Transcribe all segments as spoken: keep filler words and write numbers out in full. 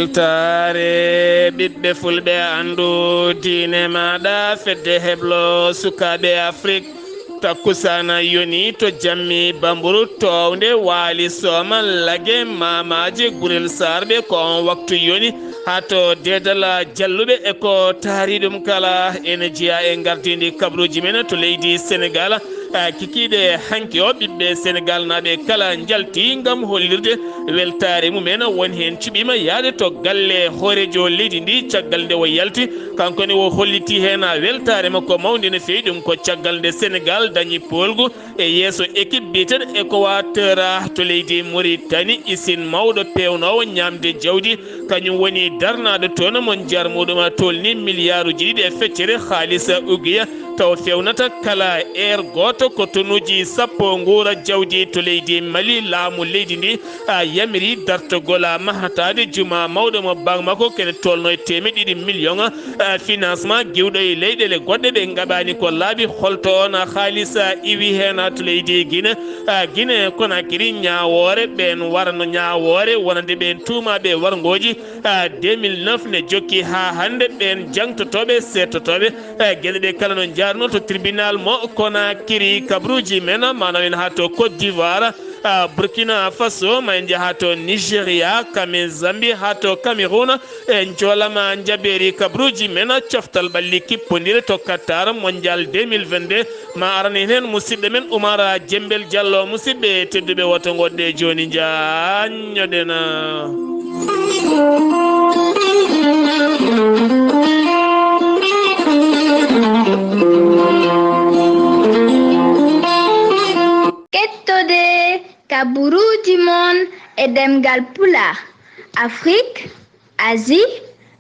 Weltaare ɓiɓɓe fulɓe, anndu diine maaɗa, fedde heblo sukaaɓe Afrik. Takkusaana yoni to jammi Bamburu, Townde, Waali, Sooma, Lage, Maamaaji, Gurel Saarɓe, ko on waktu yoni. Haa to deedal jalluɓe e ko taari ɗum kala, ene jeyaa e ngardiindi kabaruuji men to leydi Senegaal. Ah, kikiiɗe hanki o, ɓiɓɓe Senegaal naaɓe kala njalti ngam hollirde weltaare mumen. Won heen cuɓiima yahde to galle hooreejo leydi ndi, caggal nde o yalti, kanko ne o holliti heen weltaare makko mawnde no feewi. Ɗum ko caggal nde Senegaal dañi poolgu e yeeso équipe biyeteeɗo Équateur to leydi Mauritanie. Isin mawɗo peewnoowo ñaamde jawdi, kañum woni darnaaɗo toon, mo njar muɗum tolni miliyaaruuji ɗiɗi e feccere haalis ugiya, taw fewnata kala heure gooto ko tonuuji sappo nguura jawdi to leydi Mali. Laamu leydi ndi, a, yamiri dartogol, a, mahataade juma mawɗo mo Bamako, kene tolno e teemeɗɗe ɗiɗi million, a, financement giwɗo e leyɗeele goɗɗe ɗe ngaɓaani ko laabi. Holto on haalis, a, iwi heen to leydi Guinée? A, Guinée Conakry, ñaawoore ɓeen warano ñaawoore wonande ɓeen tuumaaɓe warngooji, a, deux mille neuf ne jokki haa hannde. Ɓeen jangtotooɓe, seettotooɓe, a, geɗe ɗe kala no njaarno to tribunal mo Conakry. Kabaruuji men, maanaam en haa to Côte d'Ivoire, a, Burkina Faso, ma en njaha to Nigeria, Kame-, Zambie, haa to Cameroun. En joolama njabeeri kabaruuji men, coftal ɓalli kippondire to Qatar Mondial deux mille vingt-deux. Ma arane heen musidɗo men Oumar Jembel Diallo. Musidɓe tedduɓe, woto ngoɗɗe jooni, njaññoɗen. Kettode kabaruuji mon e ɗemngal Pulaar, Afrik, Asie,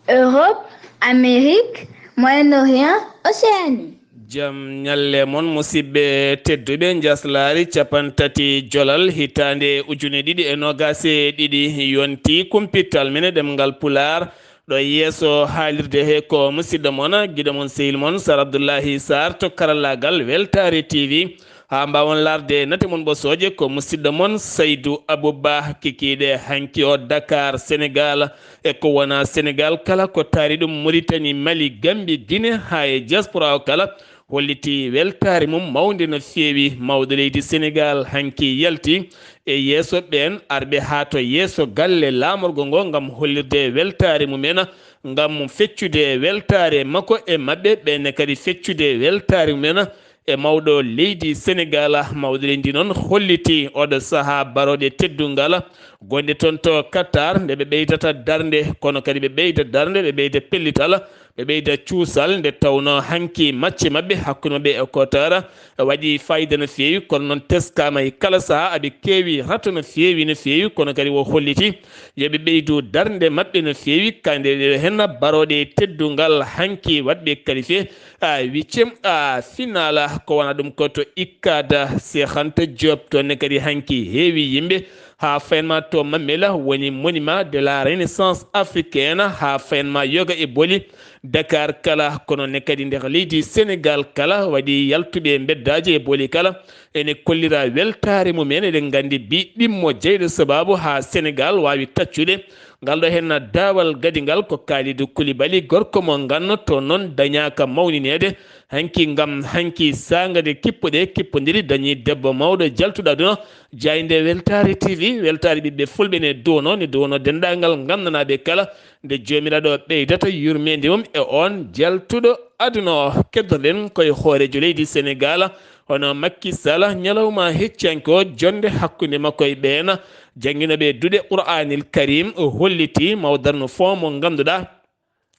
Europe, Amérique, Moyen-Orient, Océanie. Jam ñalle mon, musidɓe tedduɓe. Njaslaari capanɗe tati jolal hitaande ujune ɗiɗi e noogaas e ɗiɗi yonti kumpital men e ɗemngal Pulaar. Ɗo yeeso haalirde he ko musidɗo mon, giɗo mon, sehil mon, Sar Abdullahi Sar to karallaagal Weltaare T V. Haa mbaawon laarde nate mon ɓosooje, ko musidɗo mon Saydu Abou Ba, kikiiɗe hanki o Dakar, Senegaal. E ko wona Senegaal kala, ko taari ɗum Mauritanie, Mali, Gambie, Guinée, haa e diaspora o kala, holliti weltaare mum mawnde no feewi. Mawɗo leydi Senegaal hanki yalti e yeeso ɓeen arɓe haa to yeeso galle laamorgo ngo ngam hollirde weltaare mumen, ngam feccude weltaare makko e maɓɓe, ɓeen ne kadi feccude weltaare mumen e mawɗo leydi Senegaal. Mawɗo leydi noon holliti oɗo sahaa barooɗe teddungal gonɗe toon to Qatar, nde ɓe ɓeydata darnde, kono kadi ɓe ɓeyda darnde, ɓe ɓeyda pellital, ɓe ɓeyda cuusal, nde tawnoo hanki macce maɓɓe hakkunde maɓɓe e Qatar waɗi fayida no feewi, kono noon teskaama e kala sahaa, aɓe keewi rato no feewi, no feewi, kono kadi o holliti yo ɓe ɓeydu darnde maɓɓe no feewi, kadi nde heen barooɗe teddungal hanki waɗɓe qualifié, a, huitième, a, finale, ko wona ɗum ko to ICAD Cheikh Anta Diop, toon ne kadi hanki heewi yimɓe, haa fayanma to Mamela woni monument de la Renaissance africaine, haa fayanma yoga e boli Dakar kala, kono ne kadi nder leydi Senegaal kala, waɗi yaltuɓe mbeddaaji e boli kala, ene kollira weltaare mumen. Eɗen nganndi bi ɗimmo jeyɗo sabaabu haa Senegaal waawi taccude ngal ɗo heen daawal gadingal ko Kalidou Koulibaly, gorko mo ngannotoo noon dañaaka mawnineede. Hanki ngam hanki saanga nde kippuɗe kippondiri dañi debbo mawɗo jaltuɗo aduna. Jaaynde Weltaare T V, weltaare ɓiɓɓe fulɓe ne duwono, ne duwono denndaangal nganndanaaɓe kala, nde Joomiraaɗo ɓeydata yurmeende mum e oon jaltuɗo aduna o. Keddoɗen koye hooreejo leydi Senegaal, hono Macky Sall, ñalawma heccanke o, jonnde hakkunde makko e ɓeen jannginooɓe duɗe Qur'aanil Karim, o holliti mawdarno fond mo ngannduɗaa,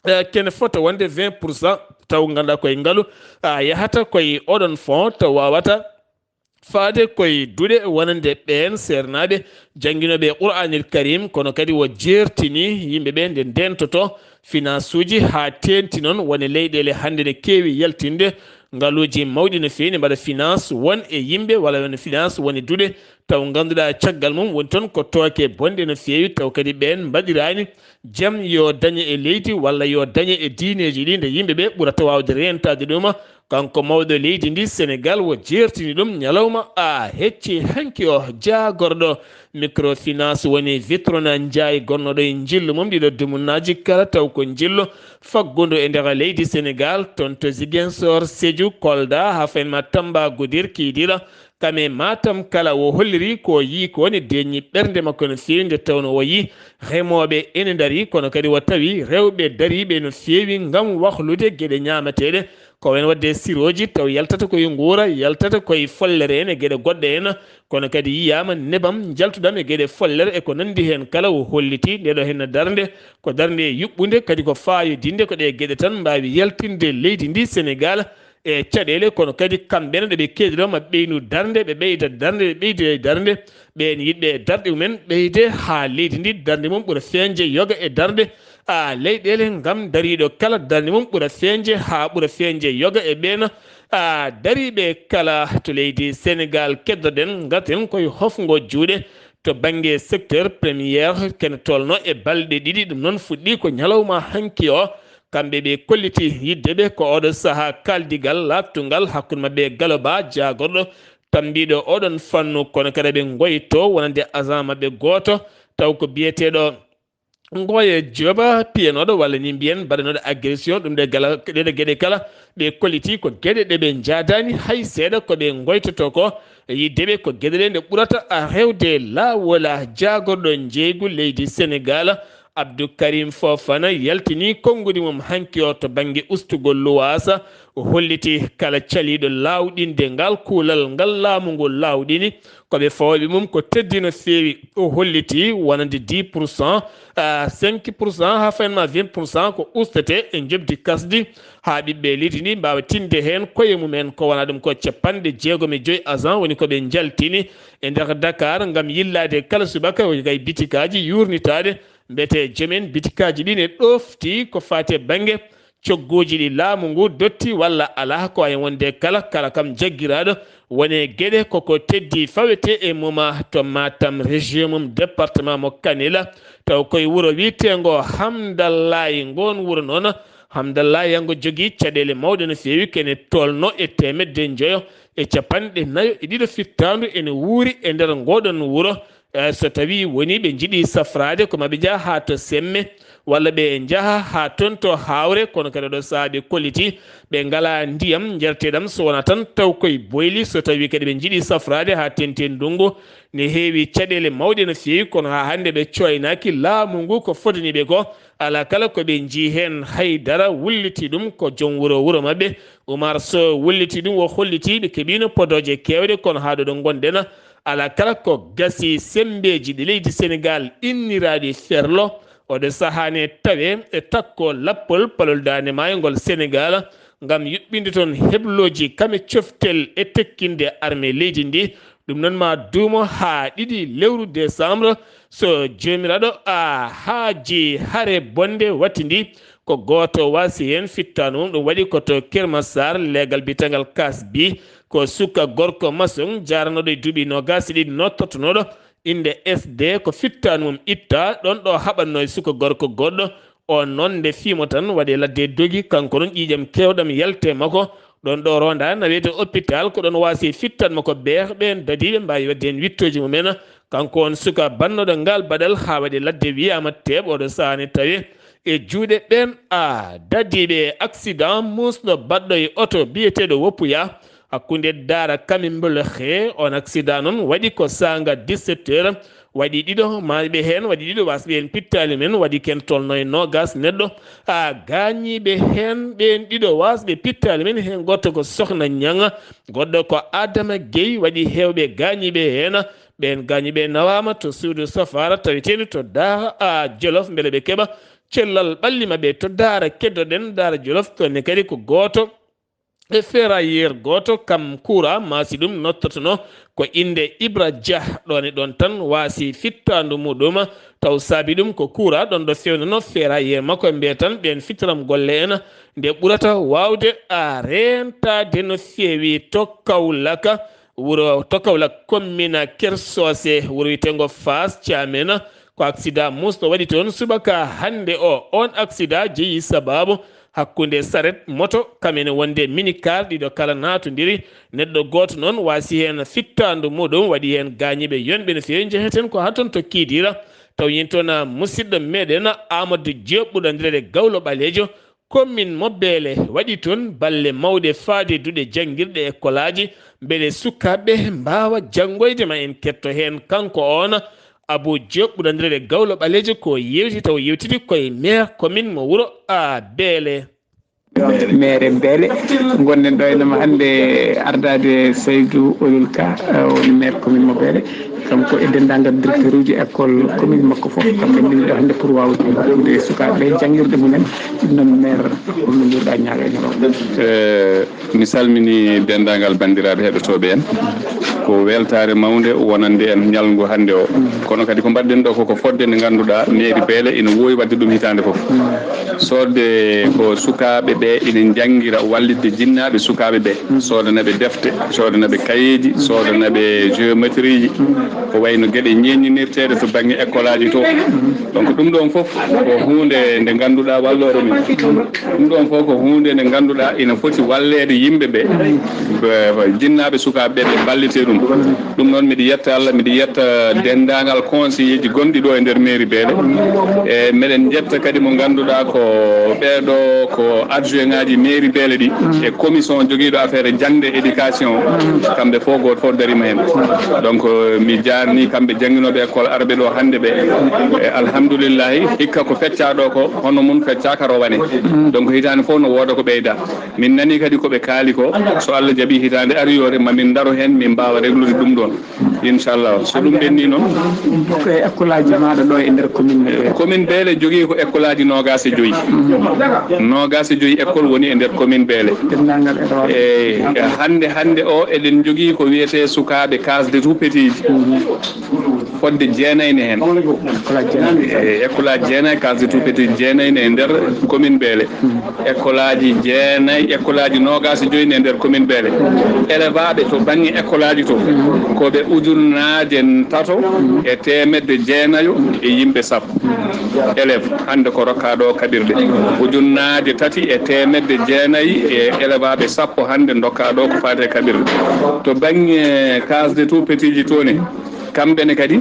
eh, kene fota wonde vingt pour cent, taw ngannduɗaa koye ngalu, a, yahata koye oɗon fond, taw waawata faade koye duɗe wonande ɓeen seernaaɓe jannginooɓe Qur'aanil Karim, kono kadi o jeertini yimɓe ɓe nde ndentoto finance uji haa teeŋti noon wone leyɗeele hannde ne keewi yaltinde ngaluuji mawɗi no feewi, ne mbaɗa finance won e yimɓe walla won finance won e duɗe, taw ngannduɗaa caggal mum woni toon ko tooke bonɗe no feewi, taw kadi ɓeen mbaɗiraani jam yo dañe e leydi walla yo dañe e diineeji ɗi, nde yimɓe ɓe ɓurata waawde reentaade ɗum Kanko mawɗo leydi ndi Senegal wo jeertini ɗum ñalawma a hecci hanki o. Jaagorɗo microfinance woni Vitrona Njaay, gonnooɗo e njillu mum ɗiɗo dumunnaaji kala, taw ko njillu faggundu e nder leydi Senegal, toon to Ziguinchor, Sédhiou, Kolda, haa fayin ma Tamba, Goudiri, Kidira, kam e Matam kala. Wo holliri ko yii ko woni deeƴni ɓernde makko no feewi, nde tawno o yii remooɓe ene ndarii, kono kadi o tawi rewɓe dariiɓe no feewi ngam wahlude geɗe ñaamateeɗe. Ko wayi no waɗde sirooji, taw yaltata koye nguura, yaltata koye follere en e geɗe goɗɗe en, kono kadi yiyaama nebam, njaltudam e geɗe follere e ko nanndi heen kala. O holliti nde ɗo heen darnde ko darnde yuɓɓunde, kadi ko faayodinde, ko ɗe geɗe tan mbaawi yaltinde leydi ndi Senegal e caɗeele, kono kadi kamɓe ne ɗo ɓe keediro ma ɓeynu darnde, ɓe ɓeyda darnde, ɓe ɓeyda e darnde. Ɓeen yiɗɓe darɗe mumen ɓeyde haa leydi ndi darnde mum ɓura feeñde yoga e darnde a leyɗeele, ngam dariiɗo kala darnde mum ɓura feeñde haa ɓura feeñde yoga e ɓeen a dariiɓe kala to leydi Senegal. Keddoɗen, ngarten koye hofngo juuɗe to bannge secteur première, kene tolno e balɗe ɗiɗi. Ɗum noon fuɗɗi ko ñalawma hanki o. Kamɓe ɓe kolliti yidde ɓe ko oɗo sahaa kaaldigal laaɓtungal hakkunde maɓɓe e Galoba, jaagorɗo tambiiɗo oɗon fannu, kono kadi ɓe ngoyto wonande agent maɓɓe gooto, taw ko biyeteeɗo Ngoye Joba, piyanooɗo walla ni mbiyen mbaɗanooɗo agression. Ɗum ɗe gala, ɗeɗe geɗe kala ɓe kolliti ko geɗe ɗe ɓe njaadaani hay seeɗa ko ɓe ngoytoto ko. Yidde ɓe ko geɗe ɗe nde ɓurata a rewde laawola. Jaagorɗo njeeygu leydi Senegal, Abdou Karim Fofana, yaltini konngudi mum hanki o to bannge ustugol luwaasa. O holliti kala caliiɗo laawɗinde ngal kuulal ngal laamu ngu laawɗini, ko ɓe fawɓe mum ko teddi no feewi. O holliti wonande dix pour cent, ah, cinq pour cent, haa fayin ma vingt pour cent ko ustete e njoɓdi kasdi, haa ɓiɓɓe leydi ndi mbaawa tinde heen koye mumen. Ko wona ɗum ko capanɗe jeegom e joyi agent woni ko ɓe njaltini e nder Dakar ngam yillaade kala subaka kay bitikaaji yuurnitaade. Mbete joom en bitikaaji ɗi ne ɗofti ko faati e bannge cogguuji ɗi laamu ngu dotti walla alaa, ko wayi wonde kala, kala kam jaggiraaɗo wone geɗe koko teddi fawete e muma to Matam, région mum, département mo Kanela, taw koye wuro wiyeteengo Hamdallahi. Ngoon wuro noon, Hamdallahi yango jogii caɗeele mawɗe no feewi, kene tolno e teemedde njoyo e capanɗe nayo e ɗiɗo fittaandu ene wuuri e nder ngoɗon wuro. Eh, so tawii wonii ɓe njiɗi safraade, ko maɓe njaha haa to Semme, walla ɓe njaha haa toon to Haawre, kono kadi ɗo sahaa ɓe kolliti ɓe ngalaa ndiyam njarteeɗam, so wonaa tan taw koye boyli. So tawii kadi ɓe njiɗi safraade haa teŋti e ndunngu, ne heewi caɗeele mawɗe no feewi, kono haa hannde ɓe cooynaaki laamu ngu ko fotani ɓe ko. Alaa kala ko ɓe njii heen hay dara wulliti ɗum, ko joom wuro, wuro maɓɓe, Oumar Sow, wulliti ɗum, o holliti ɓe keɓiino podooje keewɗe, kono haa ɗo ɗo ngonɗen, alaa kala ko gasi semmbeeji ɗi leydi Senegal inniraaɗi ferlo, oɗo sahaa ne tawe e takko lappol palol daande maayo ngol Senegal, ngam yuɓɓinde toon heblooji kame coftel e tekkinde armée leydi ndi. Ɗum noon ma duumo haa ɗiɗi lewru décembre, so Joomiraaɗo a haaji hare bonde wattindi, ko gooto waasi heen fittaandu mum. Ɗum waɗi ko to Kër Massar, leegal biyeteegal Kaas bi, ko suka gorko masoŋ jaaranooɗo e duuɓi noogaas e ɗiɗi nottortonooɗo innde S D, ko fittaandu mum itta. Ɗoon ɗo haɓatnoo e suka gorko goɗɗo, oon noon nde fiimo tan waɗi ladde dogi, kanko noon ƴiiƴam keewɗam yalti e makko. Ɗoon ɗo ronda nawete hôpital, ko ɗoon waasi fittaandu makko beex. Ɓeen dadiiɓe mbaawi waɗde heen wittooji mumen. Kanko on suka bannooɗo ngal baɗal haa waɗi ladde wiyaama teeɓ, oɗo sahaa ne tawi e juuɗe ɓeen a dadiiɓe. Accident muusɗo baɗɗo e oto biyeteeɗo Woppuya hakkunde Daara Kamimbolo he. On accident noon waɗi ko saanga dix-sept heures, waɗi ɗiɗo maayɓe heen, waɗi ɗiɗo waasɓe heen pittaali men, waɗi ken tolno e noogaas neɗɗo a gaañiiɓe heen. Ɓeen ɗiɗo waasɓe pittaali men, heen gooto ko Sohna Ñaŋ, goɗɗo ko Adama Gueye, waɗi heewɓe gaañiiɓe heen. Ɓeen gaañiiɓe nawaama to suudu safaara taweteeɗo to Daara a Jolof, mbele ɓe keɓa cellal ɓalli maɓɓe to Daara. Keddoɗen Daara Jolof, toon ne kadi ko gooto e ferrailleur gooto, kam kuura maasi ɗum nottotono ko innde Ibra Dia. Ɗoon e ɗoon tan waasi fittaandu muɗum, taw saabi ɗum ko kuura ɗoon ɗo fewnono ferrailleur makko. Mbiye tan ɓeen fitiram golle en nde ɓurata waawde a reentaade no feewi to Kawlaka. Wuro to Kaolack, commune Keur Socé, wuro wiyeteengo Fass Thiamène, ko accident muusɗo waɗi toon subaka hannde o. Oon accident jeyi sabaabu Hakkunde saret, moto, kam ene wonde minicar, ɗiɗo kala naatondiri. Neɗɗo gooto noon waasi heen fittaandu muɗum, waɗi heen gaañiiɓe yonɓe no feewi. Njeheten ko haa toon to Kiidiira, taw yen toon musidɗo meɗen Amadou Diop, ɓurɗo anndireede Gawlo Ɓaleejo. Commune mo Beele waɗi toon balle mawɗe faade duɗe janngirɗe e kolaaji. Mbele sukaaɓe mbaawa janngoyde? Ma en ketto heen kanko oon Abou Diop, ɓurɗo anndireede Gawlo Ɓaleejo, ko yeewti taw yeewtidi koye maire commune mo wuro a Beele. Maire Beele, ngonɗen ɗo ene ma hannde ardaade Seydou Oulil Ka, eh, woni maire commune mo Beele. Kanko e denndaangal directeur uji école commune makko fof, kamɓe ndin ɗo hannde pour waawde waɗude sukaaɓe janngirɗe mumen. Ɗum noon maire, holno mbiruɗaa ñaaga e ñalawma? Eh, mi salmini denndaangal banndiraaɓe heɗotooɓe en. Ko weltaare mawnde wonande en ñalngu hannde o. Kono kadi ko mbaɗɗen ɗo ko, ko fodde nde ngannduɗaa mairie Beele ina woowi waɗde ɗum hitaande fof. Soodde ko sukaaɓe ɓe ina njanngira wallitde jinnaaɓe sukaaɓe ɓe. Soodana ɓe defte, soodana ɓe kayeeji, soodana ɓe géométrieji. Ko wayno geɗe ñeeñinirteeɗe to bannge école aji to. Donc ɗum ɗon fof ko huunde nde ngannduɗaa walloore min. Ɗum ɗon fof ko huunde nde ngannduɗaa ina foti walleede yimɓe ɓe, ɓe, ɓe jinnaaɓe sukaaɓe ɓe, ɓe mballitee ɗum. Ɗum noon, miɗo yetta Allah, miɗo yetta denndaangal conseiller ji gonɗi ɗo e nder mairie Beele. E meɗen njetta kadi mo ngannduɗaa ko ɓeeɗo, ko adjoint ngaji mairie Beele ɗi, e commission jogiiɗo affaire jaŋde, éducation. Kamɓe fof, gooto fof dariima heen. Donc, euh, mi jaarni kamɓe jannginooɓe école arɓe ɗo hannde ɓe. E alhamdulillahi, hikka ko feccaa ɗo ko, hono mum feccaaka rowane. Donc, hitaande fof no wooda ko ɓeyda. Min nani kadi ko ɓe kaali ko, so Allah jaɓi hitaande ariyoore, ma min ndaro heen, min mbaawa reglude ɗum ɗoon. Inchallah, so ɗum ɓenni noon. Ko e école aji maaɗa ɗo e nder commune mo Beele? Commune Beele jogii ko école aji noogaas e joyi. Noogaas e joyi école woni e nder commune Beele. Denndaangal e ɗo. E hannde, hannde o, eɗen jogii ko wiyetee sukaaɓe case de tout petit ji. Fodde jeenay ne heen. École aji jeenay. E école aji jeenay, case de tout petit jeenay ne e nder commune Beele. École aji jeenay, école aji noogaas e joyi ne e nder commune Beele. Élève aɓe to bannge école aji to, ko ɓe ujunnaaje tato e teemedde jeenayo e yimɓe sappo. Élève, hannde ko rokkaa ɗo kaɓirɗe. Ujunnaaje tati e teemedde jeenayi e élève aɓe sappo hannde ndokkaa ɗo ko faati e kaɓirɗe. To bannge case de tout petit ji to ne, kamɓe ne kadi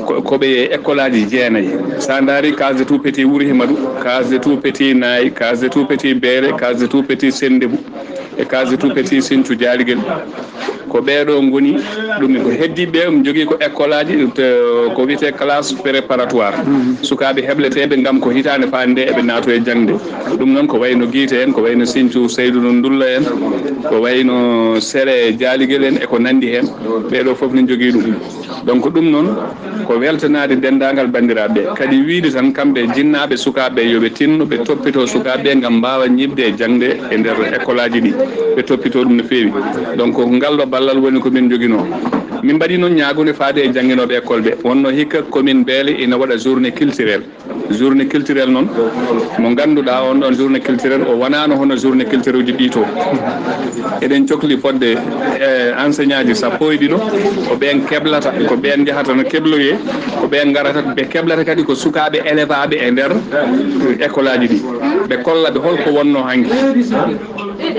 ko, ko ɓe école aji jeenayi. Sa ndaari case de tout petit Wuro Himadu, case de tout petit Naayi, case de tout petit Beele, case de tout petit Sendebou, e case de tout petit Sinthiou Jaaligel. Ko ɓeeɗo ngoni ɗum, ko heddiiɓe ɓe, ɗum jogii ko école aji, te, ko wiyetee classe préparatoire. Sukaaɓe hebleteeɓe ngam ko hitaande faande nde eɓe naato e jaŋde. Ɗum noon ko wayno Giite en, ko wayno Sinthiou Seydou Ndulla en, ko wayno Sere Jaaligel en e ko nanndi heen. Ɓeeɗo fof ne njogii ɗum. Donc ɗum noon ko weltanaade denndaangal banndiraaɓe ɓe. Kadi wiyde tan kamɓe jinnaaɓe sukaaɓe ɓe yo ɓe tinno ɓe toppitoo sukaaɓe ɓe ngam mbaawa ñiiɓde e jaŋde e nder école aji ɗi. Ɓe toppitoo ɗum no feewi. Donc ngal ɗo ballal woni ko min njoginoo. Min mbaɗi noon ñaagunde faade e jannginooɓe école ɓe. Wonno hikka commune Beele ina waɗa journée culturelle. Journée culturelle noon, mo ngannduɗaa on ɗon journée culturelle o wonaano hono journée culturelle uji ɗi to. Eɗen cokli fodde, eh, enseignant ji sappo e ɗiɗo, ko ɓeen keblata, ko ɓeen njahata no kebloyee, ko ɓeen ngarata, ɓe keblata kadi ko sukaaɓe élève aɓe e nder, eh, école aji ɗi. Ɓe kolla ɓe holko wonno hanki,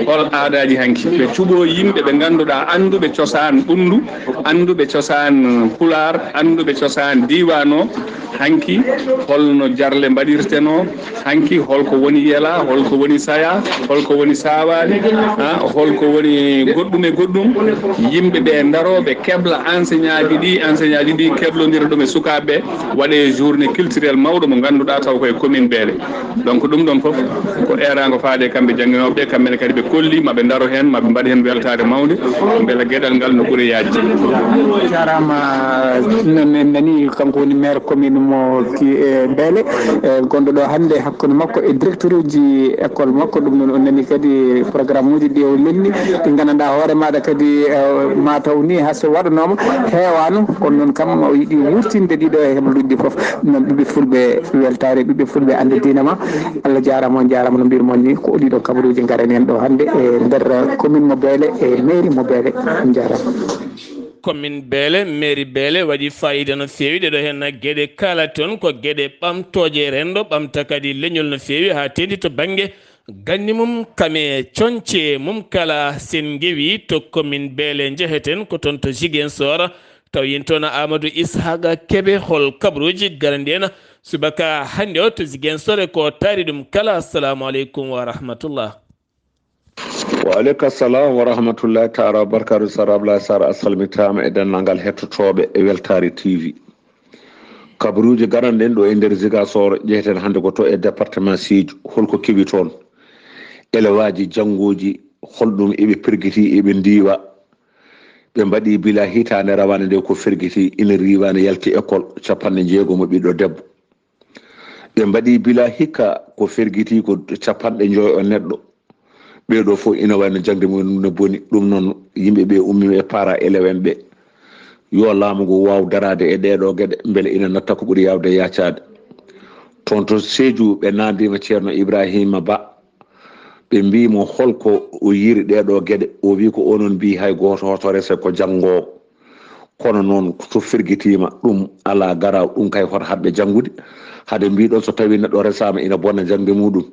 hol aadaaji hanki. Ɓe cuɓoo yimɓe ɓe ngannduɗaa annduɓe cosaan ɓunndu, annduɓe cosaan pulaar, annduɓe cosaan diiwaan o, hanki holno jarle mbaɗirtenoo, hanki holko woni yela, holko woni saya, holko woni saawaali, ha, holko woni goɗɗum e goɗɗum. Yimɓe ɓe ndaroo, ɓe kebla enseignant ji ɗi, enseignant ji ɗi keblondira ɗum e sukaaɓe ɓe, waɗee journée culturelle mawɗo mo ngannduɗaa taw ko e commune Beele. Donc ɗum ɗon fof ko eeraango faade e kamɓe jannginooɓe ɓe, kamɓe ne kadi ɓe kolli ma ɓe ndaro heen, ma ɓe mbaɗ heen weltaare mawnde, mbela geɗal ngal no ɓuri yaajde. Jaaraama, noon en nani kanko woni maire commune mo ki, e Beele, e gonɗo ɗo hannde hakkunde makko e directeur uji école makko. Ɗum noon on nani kadi programme uji ɗi o lelni, ɗi nganndanɗaa hoore maaɗa kadi, e, mataw ni haa so waɗanooma heewaano, kono noon kam o yiɗi wurtinde ɗiɗo e hebluuji ɗi fof. Ɗum noon ɓiɓɓe fulɓe weltaare, ɓiɓɓe fulɓe annde diina ma. Allah jaaraama, on jaaraama no mbirmon ni, ko ɗiɗo kabaruuji ngarani en ɗo hannde e nder commune mo Beele e mairie mo Beele. On jaaraama. Commune Beele, mairie Beele waɗi faayiida no feewi. Ɗeɗo heen geɗe kala toon ko geɗe ɓamtooje renndo, ɓamta kadi leñol no feewi, haa teeŋti to bannge Ganni mum kame coñce mum kala, sen ngewi to commune Beele njeheten ko toon to Ziguinchor. Taw yen toon Amadou Ishaqa Kebe, hol kabaruuji garandi en subaka hannde o to Ziguinchor e ko taari ɗum kala? Assalamu aleykum wa rahmatullah. Wa aleyka salam wa rahmatullahi taala wa barakatuh. Sar Ablaye Sar, a salmitaama e denndaangal hettotooɓe e Weltaare T V. Kabaruuji garandi en ɗo e nder Ziguinchor, njeheten hannde ko to e département Sédhiou. Holko kewi toon? Elewaaji, jannguuji, holɗum eɓe pergiti, eɓe ndiiwa? Ɓe mbaɗi bila hitaande rawaande nde ko fergiti, ina riiwaani yalti école capanɗe jeegom mo ɓiɗɗo debbo. Ɓe mbaɗi bila hikka ko fergiti ko capanɗe njoyo o neɗɗo. Ɓee ɗo fof ina wayno jaŋde mum no boni. Ɗum noon, yimɓe ɓe ummi e para élève en ɓe, yo laamu ngu waaw daraade e ɗee ɗo geɗe, mbele ina natta ko ɓuri yaawde yaacaade. Toon to Sédhiou, ɓe naandiima Ceerno Ibrahima Ba. Ɓe mbii mo holko o yiiri ɗee ɗo geɗe. O wii ko onon mbii hay gooto hoto rese ko janngoowo. Kono noon, so fergitiima, ɗum alaa garaaw, ɗum kay hoto haɗ ɓe janngude. Hade mbiɗon so tawii neɗɗo resaama ina bona jaŋde muuɗum,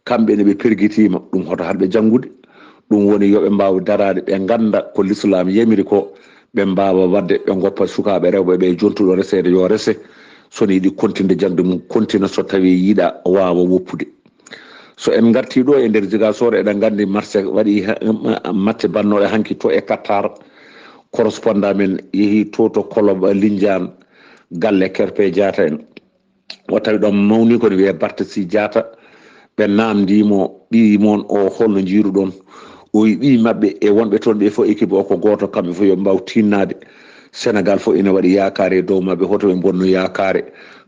kamɓe ne ɓe pergitiima, ɗum hoto haɗ ɓe janngude. Ɗum woni yo ɓe mbaaw daraade, ɓe ngannda ko Lislaam yamiri ko, ɓe mbaawa waɗde, ɓe ngoppa sukaaɓe rewɓe ɓe jontuɗo reseede yo rese, so ne yiɗi kontinde jaŋde mum, kontina so tawii yiɗa waawa woppude. So en ngartii ɗo e nder Ziguinchor, eɗen nganndi marché waɗi ha-, ma-, matte bannooɗe hanki to e Qatar. Correspondant men yehi to, to Koloba, Lindiane, galle Kerpe Diatta en. O tawi ɗon mawni ko ne wiyee Bartasi Diatta. Ɓe naamndii mo, "Ɓiyi mon o, holno njiiruɗon?" O wi ɓiyi maɓɓe e wonɓe toon ɓe fof, équipe o ko gooto, kamɓe fof yo ɓe mbaaw tiinnaade. Senegal fof ina waɗi yaakaare e dow maɓɓe, hoto ɓe mbonnu yaakaare.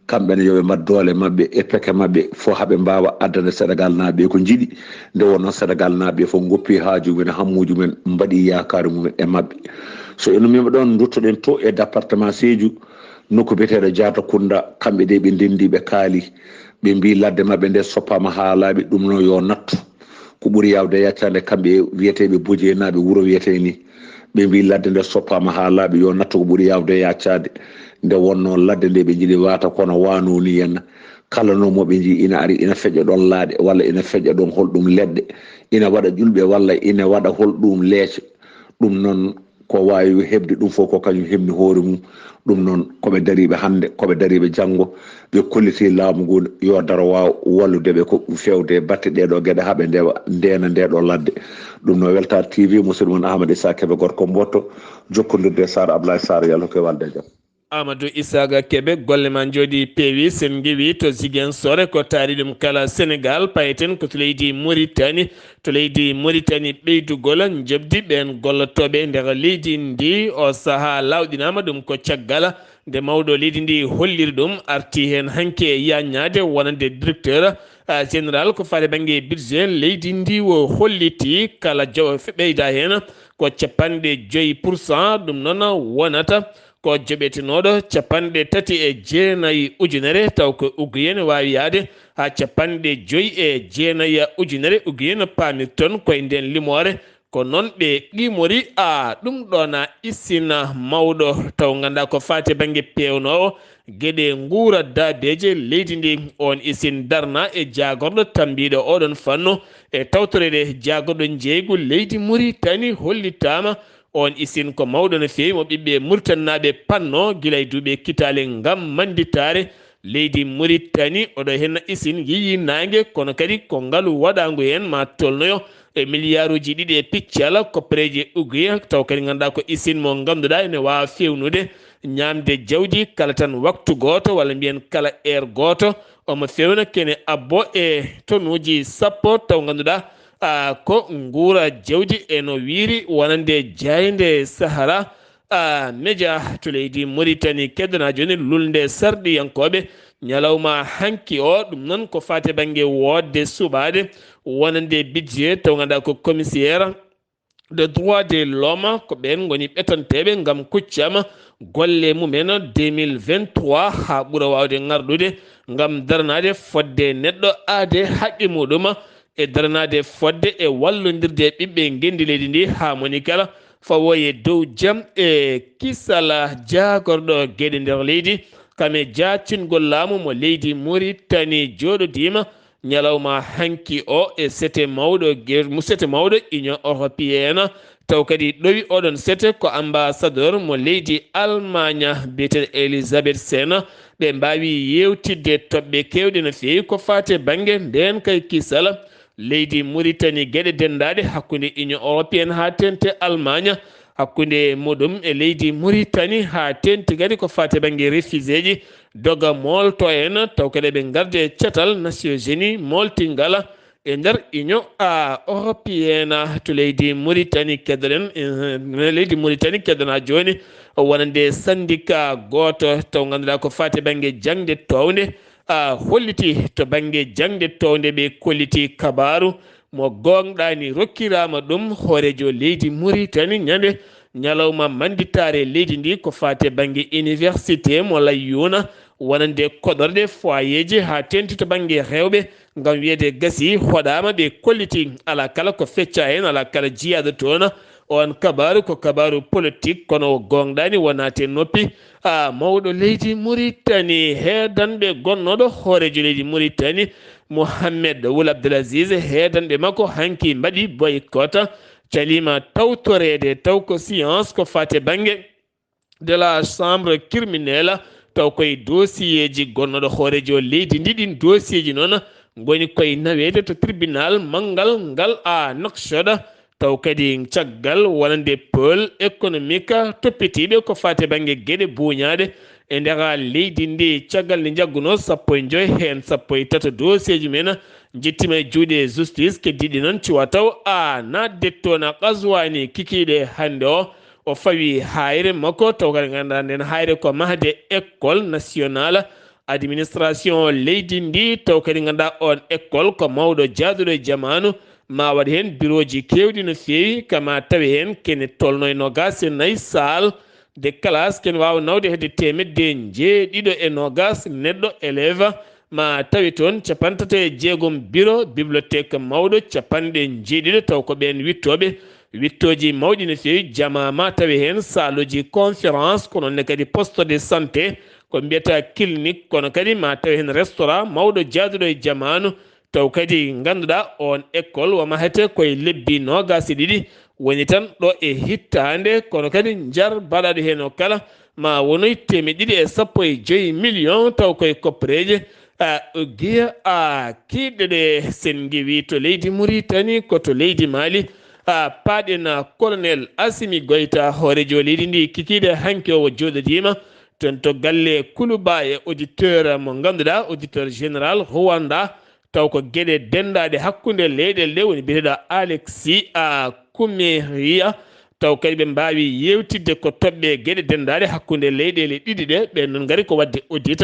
Kamɓe ne yo ɓe mbaɗ doole maɓɓe e peke maɓɓe fof haa ɓe mbaawa addande Senegal naaɓe ɓe ko njiɗi. Nde wonnoo Senegal naaɓe ɓe fof ngoppi haaju mumen, hammuuji mumen, mbaɗi yaakaare mumen e maɓɓe. So en ummiima ɗoon, nduttoɗen to e département Sédhiou, nokku biyeteeɗo Diatta Kounda, kamɓe de ɓe ndenndi, ɓe kaali, ɓe mbii ladde maɓɓe nde soppaama haa laaɓi, ɗum noon yo nattu. Ko ɓuri yaawde yaccaade, kamɓe wiyeteeɓe Bojeenaaɓe, wuro wiyetee nii, ɓe mbii ladde nde soppaama haa laaɓi, yo nattu ko ɓuri yaawde yaccaade. Nde wonnoo ladde nde ɓe njiɗi waata kono waanoo nii henna. Kala noon mo ɓe njii ina ari, ina feƴƴa ɗoon laaɗe, walla ina feƴƴa ɗoon holɗum leɗɗe, ina waɗa ƴulɓe, walla ina waɗa holɗum leece. Ɗum noon, ko waawi heɓde ɗum fof ko kañum heɓni hoore mum. Ɗum noon, ko ɓe dariiɓe hannde, ko ɓe dariiɓe janngo, ɓe kollitii laamu ngu yo daro waaw wallude ɓe ko feewde batte ɗee ɗoo geɗe haa ɓe ndewa, ndeena ndee ɗoo ladde. Ɗum noon, Weltaare T V, musidɗo mon Ahmad Issa Kebe, gorko Mboto, jokkondirde e Saar Ablaye Saar, yo Allah hokku en walde e jam. Amadou Isaaga Kebe, golle ma njooɗi peewi. Sen ngewi to Ziguinchor e ko taari ɗum kala Senegal, payeten ko to leydi Mauritanie. To leydi Mauritanie, ɓeydugol njoɓdi ɓeen gollotooɓe e nder leydi ndi o sahaa laawɗinaama. Ɗum ko caggal nde mawɗo leydi ndi holliri ɗum, arti heen hanki e yaaññaade wonande directeur, ah, général ko faati bannge budget leydi ndi. O holliti kala joɓo fe-, ɓeyda heen ko capanɗe joyi pour cent, ɗum noon wonata ko joɓetenooɗo capanɗe tati e jeenayi ujunere, taw ko ugguyee ne waawi yahde haa capanɗe joyi e jeenayi ujunere ugguyee. No paamirton koye ndeen limoore, ko noon ɓe qimori. A ɗum ɗoon a isina mawɗo, taw nganndaa ko faati e bannge peewnoowo geɗe nguura daabeeje leydi ndi. Oon isin darna e jaagorɗo tammbiiɗo oɗon fannu e tawtoreede jaagorɗo njeeygu leydi Mauritanie hollitaama. Oon isin ko mawɗo no feewi mo ɓiɓɓe Muritaninaaɓe panno gila e duuɓi e kitaale ngam mannditaare leydi Mauritanie. Oɗo heen isin yiyi naange, kono kadi ko ngalu waɗaangu heen ma tolnoyo e miliyaaruuji ɗiɗi e piccal koppereeji e uguye, taw kadi ngannduɗaa ko isin mo ngannduɗaa ene waawa feewnude ñaamde jawdi kala tan waktu gooto, walla mbiyen kala heure gooto, omo fewna kene abbo e tonuuji sappo, taw ngannduɗaa, a, ko nguura jawdi e no wiiri wonande jaaynde Sahara, a, Media to leydi Mauritanie. Keddana jooni lulnde sarɗiyankooɓe ñalawma hanki o, ɗum noon ko faati e bannge woodde suɓaade wonande budget, taw ngannduɗaa ko commissaire de droit de l'homme, ko ɓeen ngoni ɓetanteeɓe ngam kuccam golle mumen deux mille vingt-trois haa ɓura waawde ngarɗude ngam daranaade fodde neɗɗo aade haqqe muɗum e daranaade fodde e wallondirde e ɓiɓɓe ngenndi leydi ndi haa moni kala fawoye dow jam e kisal. Jaagorɗo geɗe nder leydi kame jaacingol laamu mo leydi Mauritanie jooɗodiima ñalawma hanki o e sete mawɗo ger-, mo sete mawɗo Union Européenne. Taw kadi ɗowi oɗon sete ko ambassadeur mo leydi Allemagne biyeteeɗo Elisabeth Sena. Ɓe mbaawi yewtidde toɓɓe keewɗe no feewi ko faati e bannge ndeen kay kisal leydi Mauritanie, geɗe denndaade hakkunde Union Européenne haa teeŋti Allemagne, hakkunde muɗum e leydi Mauritanie, haa teeŋti kadi ko faati e bannge réfugiéji, doga moolto en, taw kadi eɓe ngardi e catal Nations Unies mooltingal e nder Union, a, Européenne. To leydi Mauritanie keddoɗen, eh, leydi Mauritanie keddana jooni wonande syndicat gooto taw ngannduɗaa ko faati e bannge jaŋde toownde, a, holliti to bannge jaŋde toownde, ɓe kolliti kabaaru mo gooŋɗaani rokkiraama ɗum hooreejo leydi Mauritanie ñande ñalawma mannditaare leydi ndi ko faati e bannge université mo Layyuuna, wonande koɗorɗe foyeeji haa teeŋti to bannge rewɓe, ngam wiyeede gasii hoɗaama, ɓe kolliti alaa kala ko feccaa heen, alaa kala jiyaaɗo toon. Oon kabaaru ko kabaaru politik, kono o gooŋɗaani, wonaa te noppi, a, mawɗo leydi Mauritanie. Heedanɓe gonnooɗo hooreejo leydi Mauritanie, Mohamed Wul Abdelaziz, heedanɓe makko hanki mbaɗi boycott, caliima tawtoreede taw ko séance ko faati e bannge de la chambre criminelle, taw koye dossier ji gonnooɗo hooreejo leydi ndi. Ɗin dossier ji noon ngoni koye naweede to tribunal manngal ngal à Nouakchott. Taw kadi caggal wonande pôle économique toppitiiɓe ko faati e bannge geɗe buuñaaɗe e nder leydi ndi, caggal nde njaggunoo sappo e joy heen sappo e tato dossier ji men njettiima e juuɗe justice, keddiiɗi noon cuwa taw a naatde toon a Qazouani kikiiɗe hannde o. O fawi haayre makko, taw kadi ngannduɗaa nden haayre ko mahde école nationale administration leydi ndi, taw kadi ngannduɗaa on école ko mawɗo jaaduɗo e jamaanu, ma waɗ heen birooji keewɗi no feewi, kama tawi heen kene tolno e noogaas e nayi salle de classe, kene waawa nawde hedde teemedde njeeɗiɗo e noogaas neɗɗo élève, ma tawi toon capantato e jeegom biro, bibliothèque mawɗo capanɗe njeeɗiɗo, taw ko ɓeen wittooɓe wittooji mawɗi no feewi, jama ma tawi heen saaluuji conférence, ko noon ne kadi poste de santé, ko mbiyata clinique, kono kadi ma tawi heen restaurant mawɗo jaaduɗo e jamaanu, taw kadi ngannduɗaa on école wa mahete koye lebbi noogaas e ɗiɗi, woni tan ɗo e hittaande, kono kadi njar baɗaɗo heen o kala ma wonoy teemedde ɗiɗi e sappo e joy million, taw koye koppareeje, a, giya, a, kiiɗɗe ɗe sen ngewi to leydi Mauritanie, ko to leydi Mali, a, paaɗen, a, colonel Assimi Goïta, hooreejo leydi ndi kikiiɗe hanki o jooɗodiima toon to galle Kuluba e auditeur mo ngannduɗaa, auditeur général Rwanda, taw ko geɗe denndaaɗe hakkunde leyɗeele ɗe woni biyeteeɗo Alexis a Kumeria, taw kadi ɓe mbaawi yeewtidde ko toɓɓe geɗe denndaaɗe hakkunde leyɗeele ɗiɗi ɗe. Ɓeen noon ngari ko waɗde audit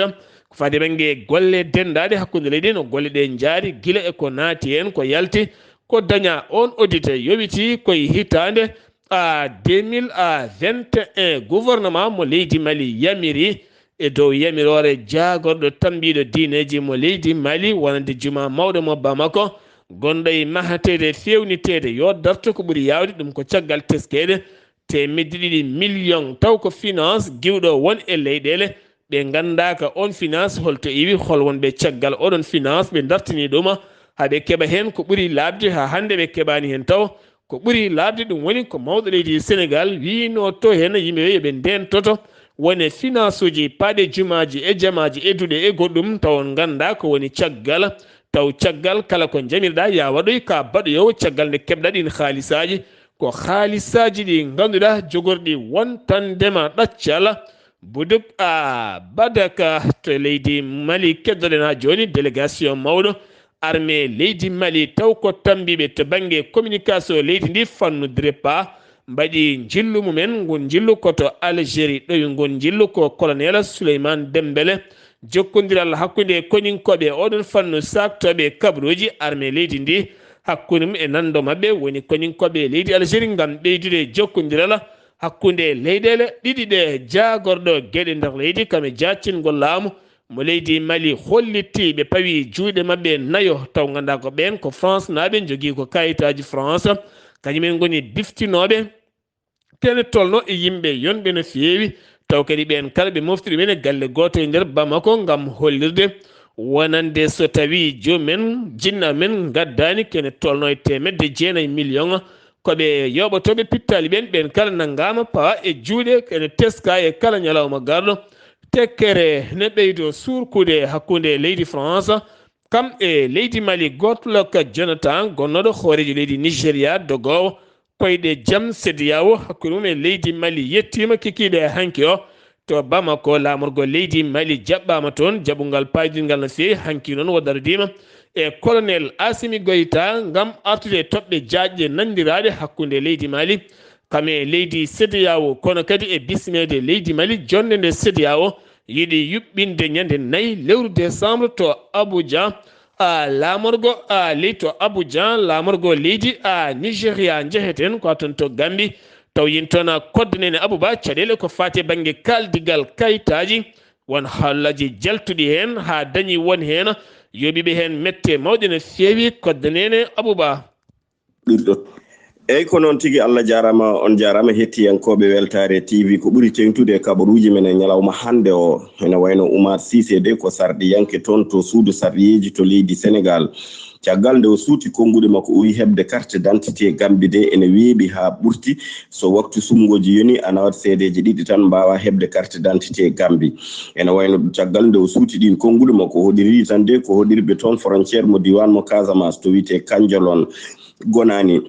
ko faati e bannge golle denndaaɗe hakkunde leyɗe, no golle ɗe njaari gila e ko naati heen, ko yalti, ko dañaa. On audit yowiti koye hitaande a deux mille vingt et un, gouvernement mo leydi Mali yamiri e dow yamiroore jaagorɗo tammbiiɗo diineeji mo leydi Mali, wonande juma mawɗo mo Bamako, gonɗo e mahateede e feewniteede, yo darto ko ɓuri yaawde, ɗum ko caggal teskeede teemedde ɗiɗi million, taw ko finance giwɗo won e leyɗeele, ɓe nganndaaka on finance holto iwi, hol wonɓe caggal oɗon finance, ɓe dartini ɗum, haa ɓe keɓa heen ko ɓuri laaɓde, haa hannde ɓe keɓaani heen taw. Ko ɓuri laaɓde ɗum woni ko mawɗo leydi Senegal wiino to heen yimɓe ɓe yo ɓe ndeentoto wone financeuji paaɗe jumaaji e jamaaji e duɗe e goɗɗum, taw on nganndaa ko woni caggal, taw caggal kala ko jamirɗaa ya waɗoy ka baɗoyoowo caggal nde keɓɗaa ɗin haalisaaji. Ko haalisaaji ɗi ngannduɗaa jogorɗi wontandema ɗaccal. Buduk a Badaka to leydi Mali keddoɗen haa jooni, délégation mawɗo armée leydi Mali, taw ko tammbiiɓe to bannge communication leydi ndi, fannu DREPA, mbaɗi njillu mumen. Ngun njillu ko to Algérie, ɗowi ngun njillu ko colonel Souleymane Dembélé. Jokkondiral hakkunde koninkooɓe e oɗon fannu saaktooɓe kabaruuji armée leydi ndi, hakkunde mum e nanndo maɓɓe woni koninkooɓe leydi Algérie, ngam ɓeydude jokkondiral hakkunde leyɗeele ɗiɗi ɗe. Jaagorɗo geɗe nder leydi kam e jaactingol laamu mo leydi Mali hollitii ɓe pawi juuɗe maɓɓe nayo, taw nganndaa ko ɓeen ko France naaɓe, njogii ko kayitaaji France, kañumen ngoni biftinooɓe. Kene tolno e yimɓe yonɓe no feewi, taw kadi ɓeen kala ɓe mofti ɗumen e galle gooto e nder Bamako ngam hollirde Wonande so tawii joom men, jinna men ngaddaani kene tolno e teemedde jeenayi miliyoŋ, ko ɓe yooɓotooɓe pittaali ɓen, ɓen kala nanngaama pawa e juuɗe, ene teska e kala ñalawma garɗo. Tekkere ne ɓeydo suurkude hakkunde leydi France, kam e leydi Mali. Goodluck Jonathan, gonnooɗo hooreejo leydi Nigeria, dogoowo koyɗe jam CEDEAO hakkunde mum e leydi Mali, yettiima kikiiɗe hanki o to Bamako. Laamorgo leydi Mali jaɓɓaama toon jaɓungal paydingal no feewi. Hanki noon o darodiima e Colonel Assimi Goïta ngam artude e toɓɓe jaajɗe nanndiraaɗe hakkunde leydi Mali, kam e leydi CEDEAO, kono kadi e bismeede leydi Mali, jonnde nde CEDEAO yiɗi yuɓɓinde ñande nayi lewru décembre to Abuja. A laamorgo a ley to Abuja, laamorgo leydi a Nigeria, njeheten ko toon to Gambi, taw yin toon a Kodde Nene Abuba, caɗeele ko faati e bannge kaaldigal kayitaaji, won haalaaji jaltuɗi heen haa dañi won heen yooɓiiɓe heen mette mawɗe no feewi. Kodde Nene Abuba. Ɗirɗo. Eyyi, ko noon tigi, Allah jaaraama, on jaaraama, hettiyankooɓe Weltaare T V. Ko ɓuri teeŋtude e kabaruuji men e ñalawma hannde o, ene wayno Oumar Cissé de, ko sarɗiyanke toon to suudu sarɗiyeeji to leydi Senegaal. Caggal nde o suuti konnguɗi makko, o wiyi heɓde carte d'identité Gambi de ene weeɓi haa ɓurti. So waktu suɓngooji yoni, ana waɗi seedeeji ɗiɗi tan mbaawa heɓde carte d'identité Gambi. Ene wayno caggal nde o suuti ɗiin konnguɗi makko, o hoɗirii tan de ko hoɗirɓe toon frontière mo diiwaan mo Casamance to wiyetee Kanjolon. Gonaani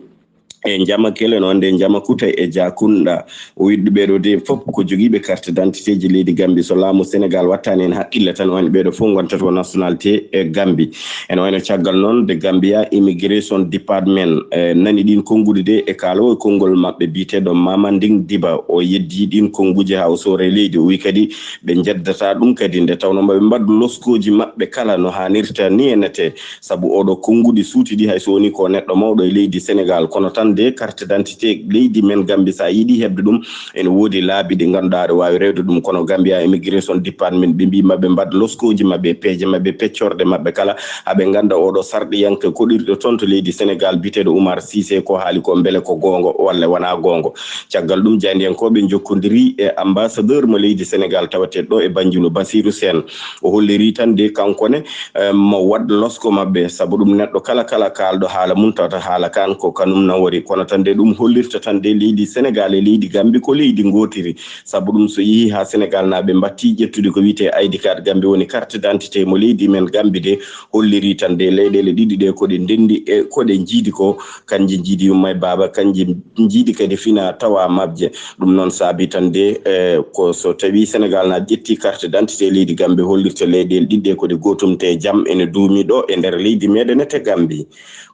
e Njamakele, noon nde Njamakutay e Jakunda. O wiɗɗo ɓeeɗo de fof ko jogiiɓe carte d'identité ji leydi Gambi. So laamu Senegaal wattaani heen haqqille tan, woni ɓeeɗo fof ngonta ko nationalité e Gambi. Ene wayno caggal noon de Gambia Immigration Department, eh, nani ɗiin konnguɗi de e kaalowo e konngol maɓɓe biyeteeɗo Mamanding Diba. O yeddi ɗiin konnguuji haa o soora e leydi. O wiyi kadi ɓe njeddata ɗum kadi nde tawnoo maɓe mbaɗ loskooji maɓɓe kala no haanirta ni e nete. Sabu oɗo konnguɗi suuti ɗi, hay so woni ko neɗɗo mawɗo e leydi Senegaal, kono tan de carte d'identité leydi men Gambi, so a yiɗi heɓde ɗum, ene woodi laabi ɗi ngannduɗaa aɗa waawi rewde ɗum. Kono Gambia Immigration Department, ɓe mbii maɓe mbaɗ loskooji maɓɓe, peeje maɓɓe, peccorɗe maɓɓe kala, haa ɓe ngannda oɗo sarɗiyanke koɗirɗo toon to leydi Senegaal, biyeteeɗo Oumar Cissé, ko haali ko mbele ko goonga walla wonaa goonga. Caggal ɗum, jaayndiyankooɓe njokkondirii e ambassadeur mo leydi Senegaal tawateeɗo ɗo e Banjul, Basirou Sène. O hollirii tan de kanko ne, eh, mo waɗ losko maɓɓe, sabu ɗum neɗɗo kala, kala kaalɗo haala mum tawata haala kaan ko kanum nawori. Kono tan de ɗum hollirta tan de leydi Senegaal e leydi Gambi ko leydi ngootiri. Sabu ɗum so yehii haa Senegaal naaɓe mbattii ƴettude ko wiyetee I D card Gambi, woni carte d'identité mo leydi men Gambi de, hollirii tan de leyɗeele ɗiɗi ɗe ko ɗe ndenndi e ko ɗe njiidi ko, kanji njiidi yumma e baaba, kanji njiidi kadi fina tawa mabje. Ɗum noon saabi tan de, eh, ko so tawii Senegaal na ƴetti carte d'identité leydi Gambi, hollirta leyɗeele ɗiɗi ɗe ko ɗe gootum te jam ene duumi ɗo e nder leydi meɗen ete Gambi.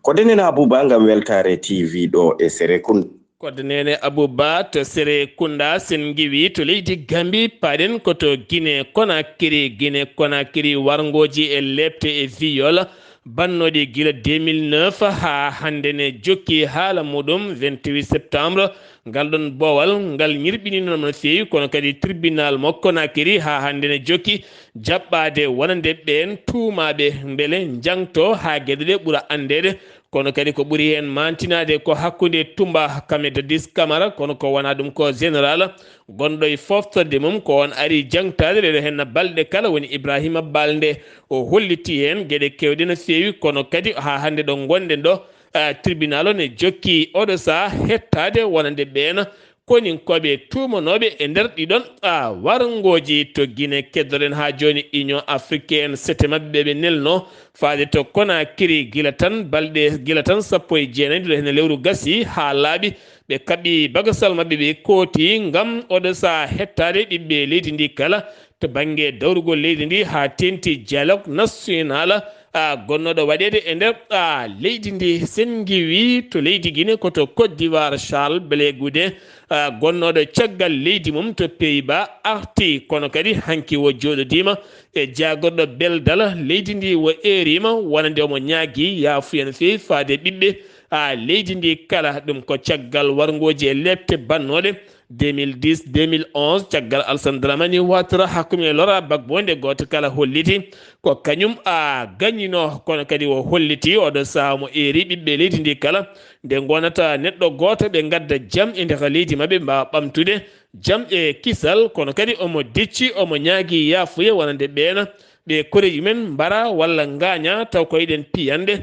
Ko Denen Abouba ngam Weltaare T V ɗo e Serekunda. Kodde Nene Abouba to Serekunda, sen ngiwi to leydi Gambi, paɗen ko to Guinée Conakry. Guinée Conakry, warngooji e leepte e viol bannooɗi gila deux mille neuf haa hannde ne jokki haala muɗum. Vingt-huit septembre, ngal ɗon boowal ngal ñirɓinino no feewi, kono kadi tribunal mo Conakry haa hannde ne jokki jaɓɓaade wonande ɓeen tuumaaɓe mbele njangto haa geɗe ɗe ɓura anndeede. Kono kadi ko ɓuri heen maantinaade ko hakkunde Tumba Hakameda Dis Kamara, kono ko wonaa ɗum ko général gonɗo e foftorde mum, ko on ari jangtaade ɗeɗo heen balɗe kala, woni Ibrahima Balde. O holliti heen geɗe keewɗe no feewi, kono kadi haa hannde ɗo ngonɗen ɗo, ah, tribunal o ne jokki oɗo saha hettaade wonande ɓeen koninkooɓe tuumanooɓe e nder ɗiɗon, ah, warngooji to Guinée. Keddoɗen haa jooni Union Africaine, sete maɓɓe ɓe ɓe nelno faade to Conakry gila tan balɗe, gila tan sappo e jeenayi nduɗo hene lewru gasi haa laaɓi. Ɓe kaɓɓi bagasal maɓɓe, ɓe kooti ngam oɗo saha hettaade ɓiɓɓe leydi ndi kala to bannge dawrugol leydi ndi haa teenti dialogue national, a, gonnooɗo waɗeede e nder, a, leydi ndi. Sen ngiwi to leydi Guinée ko to Côte d'Ivoire, Charles Blé Goudé, a, gonnooɗo caggal leydi mum to Pays-Bas arti, kono kadi hanki o jooɗodiima e jaagorɗo beldal leydi ndi. O eeriima wonande omo ñaagi yaafuya no feewi faade ɓiɓɓe, a, leydi ndi kala. Ɗum ko caggal warngooji e leepte bannooɗe deux mille dix, deux mille onze, caggal Alassane Dramane Ouattara, hakkunde Laurent Gbagbo, nde gooto kala holliti ko kañum, a, gañinoo, kono kadi o holliti oɗo saha mo eeri ɓiɓɓe leydi ndi kala nde ngonata neɗɗo gooto, ɓe ngadda jam e nder leydi maɓɓe, mbaawa ɓamtude jam e kisal. Kono kadi omo decci, omo ñaagi yaafuya wonande ɓeen ɓe koreeji men mbara walla ngaaña, taw ko eɗen piyanɗe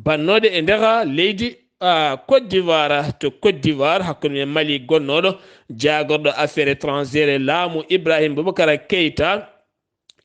bannooɗe e nder leydi, a, Côte d'Ivoire. To Côte d'Ivoire, hakkunde men Mali gonnooɗo, jaagorɗo affaire étrangère e laamu Ibrahim Boubacar Keita,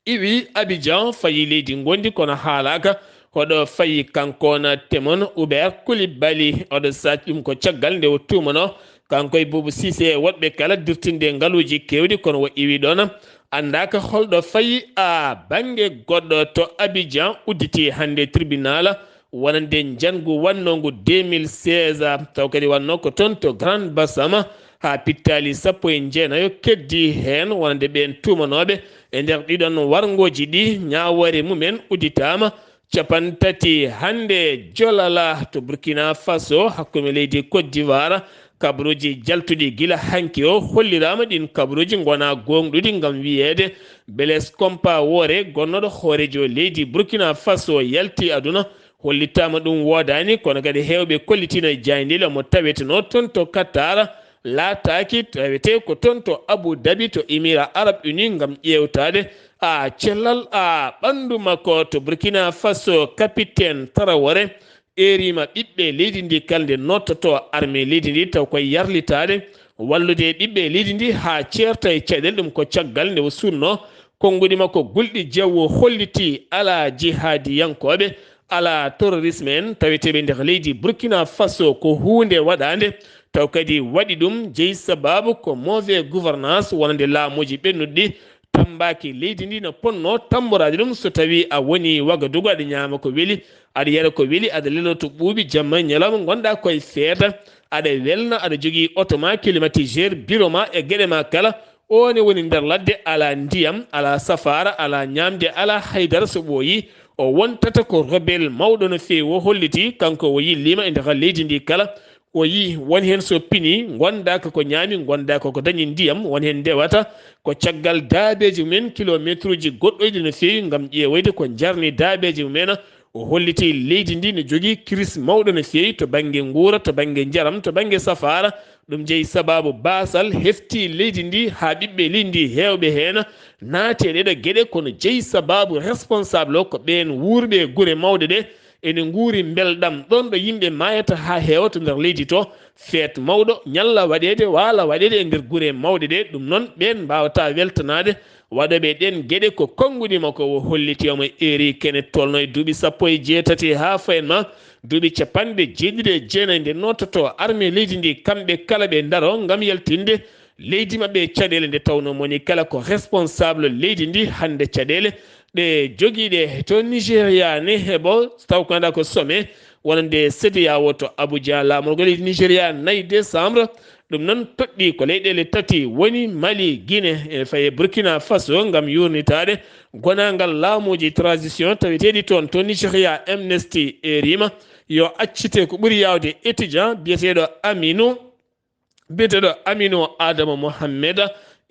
iwi Abidjan, fayi leydi ngondi, kono haalaaka hoɗo fayi. Kanko na Temon Hubert Koulibaly, oɗo saaci ɗum ko caggal nde o tuumanoo kanko e Boubou Cissé e woɗɓe kala dirtinde ngaluuji keewɗi, kono o iwi ɗoon, anndaaka holɗo fayi. A, bannge goɗɗo to Abidjan udditi hannde tribunal wonande njanngu wannongu deux mille seize, taw kadi wannoo ko toon to Grand Bassam, haa pittaali sappo e jeenayo keddi heen, wonande ɓeen tuumanooɓe e nder ɗiɗon warngooji ɗi, ñaawoore mumen udditaama capanɗe tati hannde jolala to Burkina Faso, hakkunde leydi Côte d'Ivoire. Kabaruuji jaltuɗi gila hanki o holliraama, ɗiin kabaruuji ngonaa gooŋɗuɗi, ngam wiyeede Blaise Compaoré, gonnooɗo hooreejo leydi Burkina Faso, yalti aduna, hollitaama ɗum woodaani, kono kadi heewɓe kollitiino e jaayndiila mo tawetenoo toon to Qatar, laataaki tawetee ko toon to Abu Dhabi to Émirats Arabes Unis ngam ƴeewtaade, a, cellal, a, ɓanndu makko. To Burkina Faso, capitaine Traoré eeriima ɓiɓɓe leydi ndi kala nde noototoo armée leydi ndi, taw koye yarlitaade wallude ɓiɓɓe leydi ndi haa ceerta e caɗeele. Ɗum ko caggal nde o suuɗnoo konnguɗi makko gulɗi jeewo, holliti alaa jihaadiyankooɓe, alaa terrorisme en taweteeɓe nder leydi Burkina Faso. Ko huunde waɗaande, taw kadi waɗi ɗum jeyi sabaabu ko mauvaise gouvernance wonande laamuuji ɓennuɗi ɗi. Tammbaaki leydi ndi no potnoo tammboraade ɗum. So tawii a woni Wagadugu, aɗa ñaama ko weli, aɗa yara ko weli, aɗa leloo to ɓuuɓi, jamma e ñalawma ngonɗaa koye feeta, aɗa welna, aɗa jogii oto ma, climatiseur, biro ma e geɗe ma kala. O ne woni nder ladde, alaa ndiyam, alaa safaara, alaa ñaamde, alaa haydara. So ɓooyii, o wontata ko rebelle mawɗo no feewi. O holliti, kanko o yilliima e nder leydi ndi kala. O yii won heen so pinii, ngondaaka ko ñaami, ngondaaka ko dañi ndiyam, won heen ndewata ko caggal daabeeji mumen, kilomeetruuji goɗɗoyɗi no feewi ngam ƴeewoyde ko jarni daabeeji mumen. O holliti leydi ndi no jogii crise mawɗo no feewi to bannge nguura, to bannge njaram, to bannge safaara. Ɗum jeyi sabaabu baasal hefti leydi ndi haa ɓiɓɓe leydi ndi heewɓe heen naati e ɗeɗo geɗe, kono jeyi sabaabu responsable o ko ɓeen wuurɓe e gure mawɗe ɗe ene nguuri mbelɗam ɗoon ɗo yimɓe maayata haa heewa to nder leydi to. Feet mawɗo ñalla waɗeede, waala waɗeede e nder gure mawɗe ɗe. Ɗum noon, ɓeen mbaawataa weltanaade waɗooɓe ɗeen geɗe. Ko konnguɗi makko o holliti, omo eeri kene tolno e duuɓi sappo e jeetati haa fayen ma duuɓi capanɗe jeeɗiɗi e jeenayi nde noototoo armée leydi ndi, kamɓe kala ɓe ndaroo ngam yaltinde leydi maɓɓe e caɗeele, nde tawnoo mo woni kala ko responsable leydi ndi. Hannde caɗeele ɗe jogiiɗe to Nigéria ne heɓo, taw ko anndaa ko sommet wonande CEDEAO to Abuja, laamorgo leydi Nigéria, nayi décembre. Ɗum noon toɗɗii ko leyɗeele tati woni Mali, Guinée, e faye Burkina Faso ngam yuurnitaade gonaangal laamuuji transition taweteeɗi toon to Nigéria. Amnesty eeriima yo accite ko ɓuri yaawde étudiant biyeteeɗo Aminu, biyeteeɗo Aminu Adama Mohammed,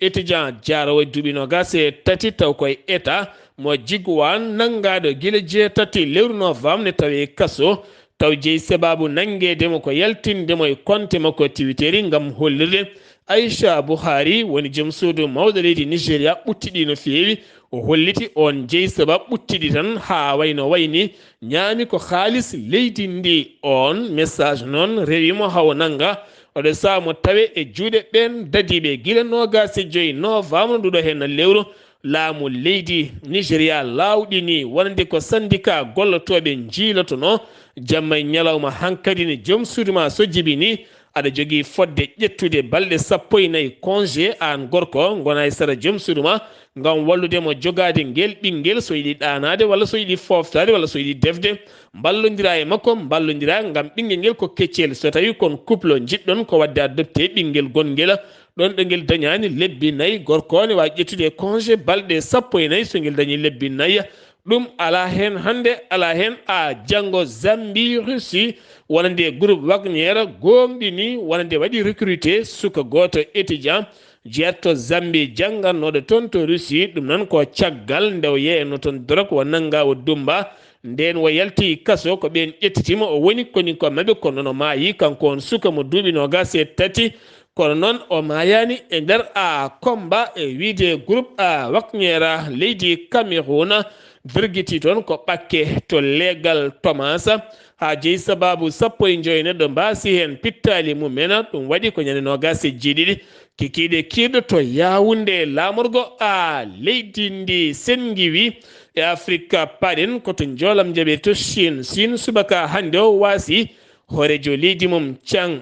étudiant jaaroowo e duuɓi noogaas e tati, taw koye État mo Jigwaan, nanngaaɗo gila jeetati lewru novembre, ne tawi e kaso. Taw jeyi sabaabu nanngeede mo ko yaltinde mo e konte makko Twitter ngam hollirde Aisha Buhari woni joom suudu mawɗo leydi Nigéria ɓuttiɗi no feewi. O holliti oon jeyi sabaabu ɓuttiɗi tan haa wayno wayni ñaami ko haalis leydi ndi. Oon message noon rewi mo haa o nannga. Oɗo sahaa mo tawe e juuɗe ɓeen dadiiɓe gila noogaas e joy novembre nduɗo heen lewru. Laamu leydi Nigéria laawɗini wonande ko syndicat gollotooɓe njiilotonoo jamma e ñalawma. Hankadi ne joom suudu ma so jibini, aɗa jogii fodde ƴettude balɗe sappo e nayi congé, aan gorko, ngona e sara joom suudu ma, ngam wallude mo jogaade ngel ɓinngel, so yiɗi ɗaanaade walla so yiɗi fooftaade walla so yiɗi defde. Mballondira e makko, mballondira ngam ɓinngel ngel ko keccel. So tawii kon couple njiɗɗon ko waɗde adopté ɓinngel gonngel ɗoon ɗo ngel dañaani lebbi nayi, gorko ne waawi ƴettude congé balɗe sappo e nayi so ngel dañii lebbi nayi. Ɗum alaa heen hannde, alaa heen a janngo. Zambie, Russie, wonande groupe Wagner gooŋɗini wonande waɗi recruté suka gooto étudiant jeetto Zambie janngannooɗo toon to Russie. Ɗum noon ko caggal nde o yeeyanoo toon dorog, o nanngaa, o dummbaa. Ndeen o yalti kaso, ko ɓeen ƴettitiima o woni koninkooɓe maɓɓe, kono noon o maayi, kanko on suka mo duuɓi noogaas e tati. Kono noon o maayaani e nder a combat e wiyde groupe a Wagner leydi Cameroun. Virgiti toon ko ɓakke to leegal Tomas, haa jeyi sabaabu sappo e joy neɗɗo mbaasi heen pittaali mum en. Ɗum waɗi ko ñande noogaas e jeeɗiɗi kikiiɗe kiirɗo to Yaawunde, laamorgo a leydi ndi senngiwi e Afirka. Paɗen ko to njoolam jaɓe to Chine. Chine subaka hannde o waasi hooreejo leydi mum Chang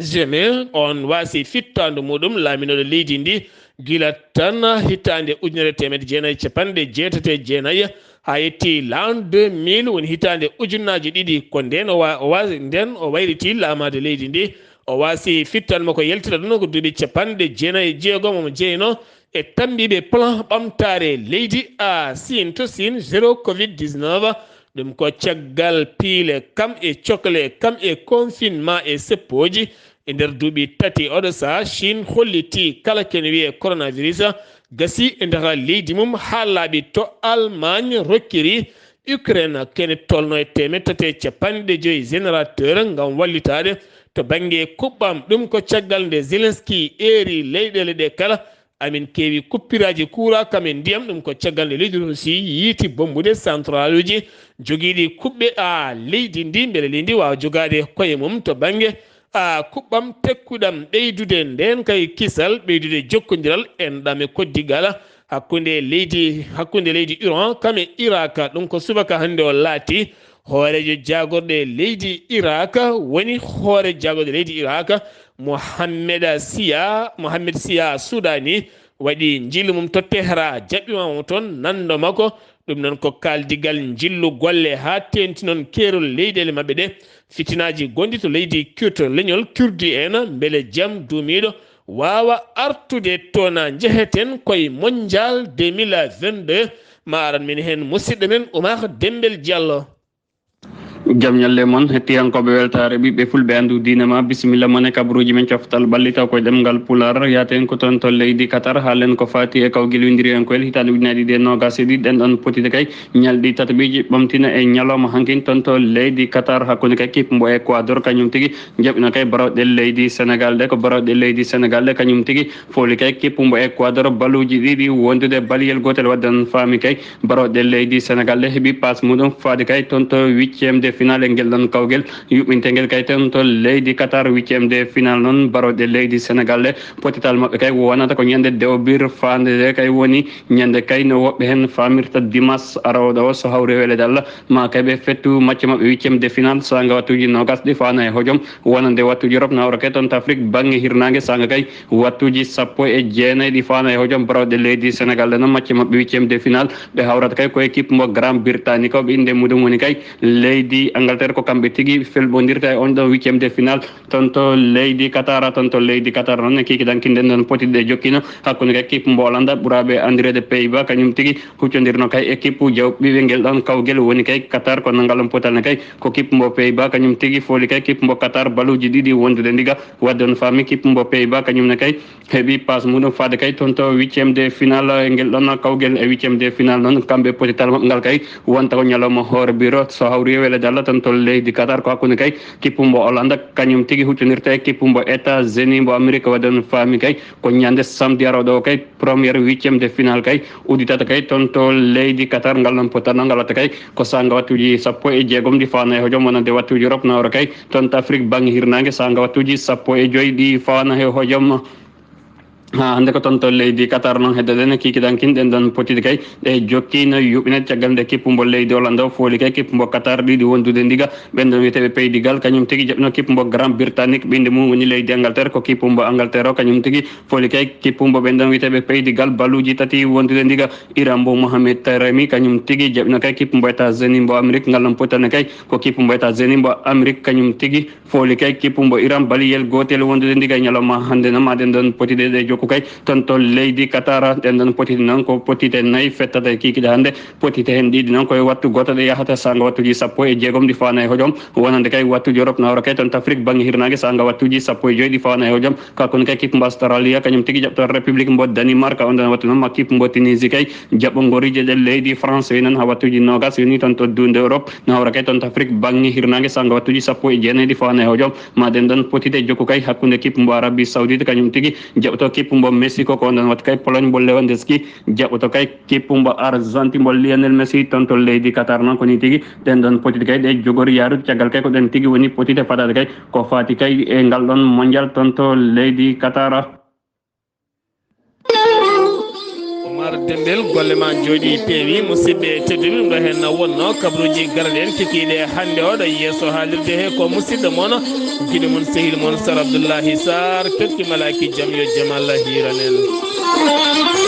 Zemin, on waasi fittaandu muɗum laaminooɗo leydi ndi gila tan hitaande ujunere teemedde jeenayi capanɗe jeetati e jeenayi, haa yetti l'an deux mille, woni hitaande ujunnaaji ɗiɗi. Ko ndeen o wa-, o waasi, ndeen o wayriti laamaade leydi ndi. O waasi fittaandu makko yaltira ɗum ko duuɓi capanɗe jeenayi e jeegom, omo jeynoo e tammbiiɓe plan ɓamtaare leydi a Siin to Siin zéro covid dix-neuf. Ɗum ko caggal piile kam e cokle kam e confinement e seppooji. E nder duuɓi tati oɗo saha, Chine holliti kala ken wiyee coronavirus gasi e nder leydi mum haa laaɓi. To Allemagne rokkiri Ukraine kene tolno e teemeɗɗe tati e capanɗe joyi générateur ngam wallitaade to bannge kuɓɓam. Ɗum ko caggal nde Zelensky eeri leyɗeele ɗe kala, amin keewi kuppiraaji kuura kam e ndiyam. Ɗum ko caggal nde leydi Russie yiiti bommbude centraluuji jogiiɗi kuɓɓe a leydi ndi, mbele leydi ndi waawa jogaade koye mum to bannge a kuɓɓam tekkuɗam ɓeydude ndeen kay kisal, ɓeydude jokkondiral enɗam e koddigal hakkunde leydi, hakkunde leydi Iran kam e Irak. Ɗum ko subaka hannde o laati hooreejo jaagorɗe leydi Irak, woni hoore jaagorɗe leydi Irak, Mohamed Siya, Mohamed Siya Sudani, waɗi njillu mum to Tehran, jaɓɓiima mo toon nanndo makko. Ɗum noon ko kaaldigal njillu golle haa teeŋti noon keerol leyɗeele maɓɓe ɗe. Fitinaaji gonɗi to leydi Kur-, to leñol Kurdi en, mbele jam duumiiɗo waawa artude toon. Njeheten koye Mondial deux mille vingt-deux, ma aran min heen musidɗo men Oumar Dembel Diallo. Jam ñalle mon, hettiyankooɓe weltaare ɓiɓɓe fulɓe anndu diine ma, bisimilla mon e kabaruuji men coftal ɓalli taw koye ɗemngal Pulaar. Yaaten ko toon to leydi Qatar, haalen ko faati e kawgel winndiriyankoyel hitaande ujunaaji ɗiɗi e noogaas e ɗiɗi. Ɗen ɗon potide kay ñalɗi tataɓiiji ɓamtina e ñalawma hankin toon to leydi Qatar, hakkunde kay kippu mbo Ecuador kañum tigi jaɓɓino kay barawɗe leydi Senegal ɗe. Ko barawɗe leydi Senegal ɗe kañum tigi fooli kay kippu mbo Ecuador baluuji ɗiɗi wondude baliyel gootel. Wadde on faami kay barawɗe leydi Senegal ɗe heɓi paas muɗum faade kay toon to huitième de finale e ngel ɗon kawgel yuɓɓintengel kay toon to leydi Qatar. Huitième de finale noon barawɗe leydi Senegal ɗe potital maɓɓe kay wonata ko ñande dewbir faande nde kay woni ñande kay no woɓɓe heen faamirta dimas arooɗo o, so hawri e weleede Allah, ma kay ɓe fettu macce maɓɓe huitième de finale saanga wattuuji noogas ɗi faana e hojom wonande wattuuji Europe nawra kay toon to Afrique bannge hirnaange saanga kay wattuuji sappo e jeenayi ɗi faana e hojom barawɗe leydi Senegal ɗe noon macce maɓɓe huitième de finale ɓe hawrata kay ko équipe mo Grand Bretagne ko ɓe innde muɗum woni kay leydi Angleterre. Ko kamɓe tigi felɓondirta e on ɗon huitième de finale toon to leydi Qatar. Toon to leydi Qatar noon e kikiɗanki nden ɗon potide jokkino hakkunde kay équipe mbo Hollande ɓuraaɓe anndireede Pays-Bas kañum tigi huccondirno kay équipe jawɓiɓe ngel ɗon kawgel woni kay Qatar. Kono ngal ɗon potal ne kay ko équipe mbo Pays-Bas kañum tigi fooli kay équipe mbo Qatar baluuji ɗiɗi wondude ndiga. Wadde on faami équipe mbo Pays-Bas kañum ne kay heɓi paas muɗum faade kay toon to huitième de finale e ngel ɗon kawgel. E huitième de finale noon kamɓe potital maɓɓe ngal kay wonta ko ñalawma hoore biro so hawri e weleede Allah toon to leydi Qatar. Ko hakkunde kay kippu mbo Hollande kañum tigi huccondirta e kippu mbo États-Unis mbo Amérique. Wadde on faami kay ko ñande samedi arooɗo o kay première huitième de finale kay udditata kay toon to leydi Qatar. Ngal ɗon potal noon ngal watta kay ko saanga wattuuji sappo e jeegom ɗi faana e hojom wonande wattuuji Europe nawra kay toon to Afrique bannge hirnaange saanga wattuuji sappo e joy ɗi faana e hojom. Ha hannde ko toon to leydi Qatar noon heddoɗen kikiɗankin ɗen ɗon potide kay ɗe jokkino yuɓɓinede caggal nde kippu mbo leydi Hollande o fooli kay kippu mbo Qatar ɗiɗi wondude ndiga. Ɓen ɗon wiyeteeɓe Pays de Galles kañum tigi jaɓno kippu mbo Grand Britannique ɓinnde mum woni leydi Angleterre. Ko kippu mbo Angleterre o kañum tigi fooli kay kippu mbo ɓen ɗon wiyeteeɓe Pays de Galles baluuji tati wondude ndiga. Iran mbo Mohamed Taremi kañum tigi jaɓno kay kippu mbo États-Unis mbo Amérique. Ngal ɗon potane kay ko kippu mbo États-Unis mbo Amérique kañum tigi fooli kay kippu mbo Iran baliyel gootel wondude ndiga e ñalawma hannde. Noon ma ɗen ɗon potide ɗe jokku kay toon to leydi Qatar. Ɗen ɗon potide noon ko potide nayi fettata e kikiɗe hannde. Potide heen ɗiɗi noon koye wattu gooto ɗe yahata saanga wattuuji sappo e jeegom ɗi faana e hojom wonande kay wattuuji Europe nawra kay toon to Afrique bannge hirnaange saanga wattuuji sappo e joy ɗi faana e hojom. Kakkun kay kippu mbo Australia kañum tigi jaɓto République mbo Danemark. On ɗon wattu noon ma kippu mbo Tunisie kay jaɓɓo ngoriije ɗe leydi France wi noon ha wattuuji noogas yoni toon to dunde Europe. No hawra kay toon to Afrique bannge hirnaange saanga wattuuji sappo e jeenayi ɗi faana e hojom. Ma ɗen ɗon potide jokku kay hakkunde kippu mbo Arabie Saoudite kañum tigi jaɓto kippu kippumbo Mexico, ko ɗon watti kay Pologne mbo Lewandowski jaɓɓoto kay kippumbo Argentine mbo Lionel Messi toon to leydi Qatar. Noon ko nii tigi ɗen ɗon potiti kay ɗe jogori yaarude, caggal kay ko ɗen tigi woni potiti fadaade kay ko faati kay e ngal ɗon mondial toon to leydi Qatar. Omar Dembel, golle ma jooɗi peewi. Musidɓe tedduɓe, ɗum ɗo heen wonno kabaruuji garal en kikiiɗe hannde o ɗo yeeso haalirde he ko musidɗo mon, giɗo mon, sehil mon Sar Abdoullahi Sar, totti malaaki jam yo jam Allah hiiran en.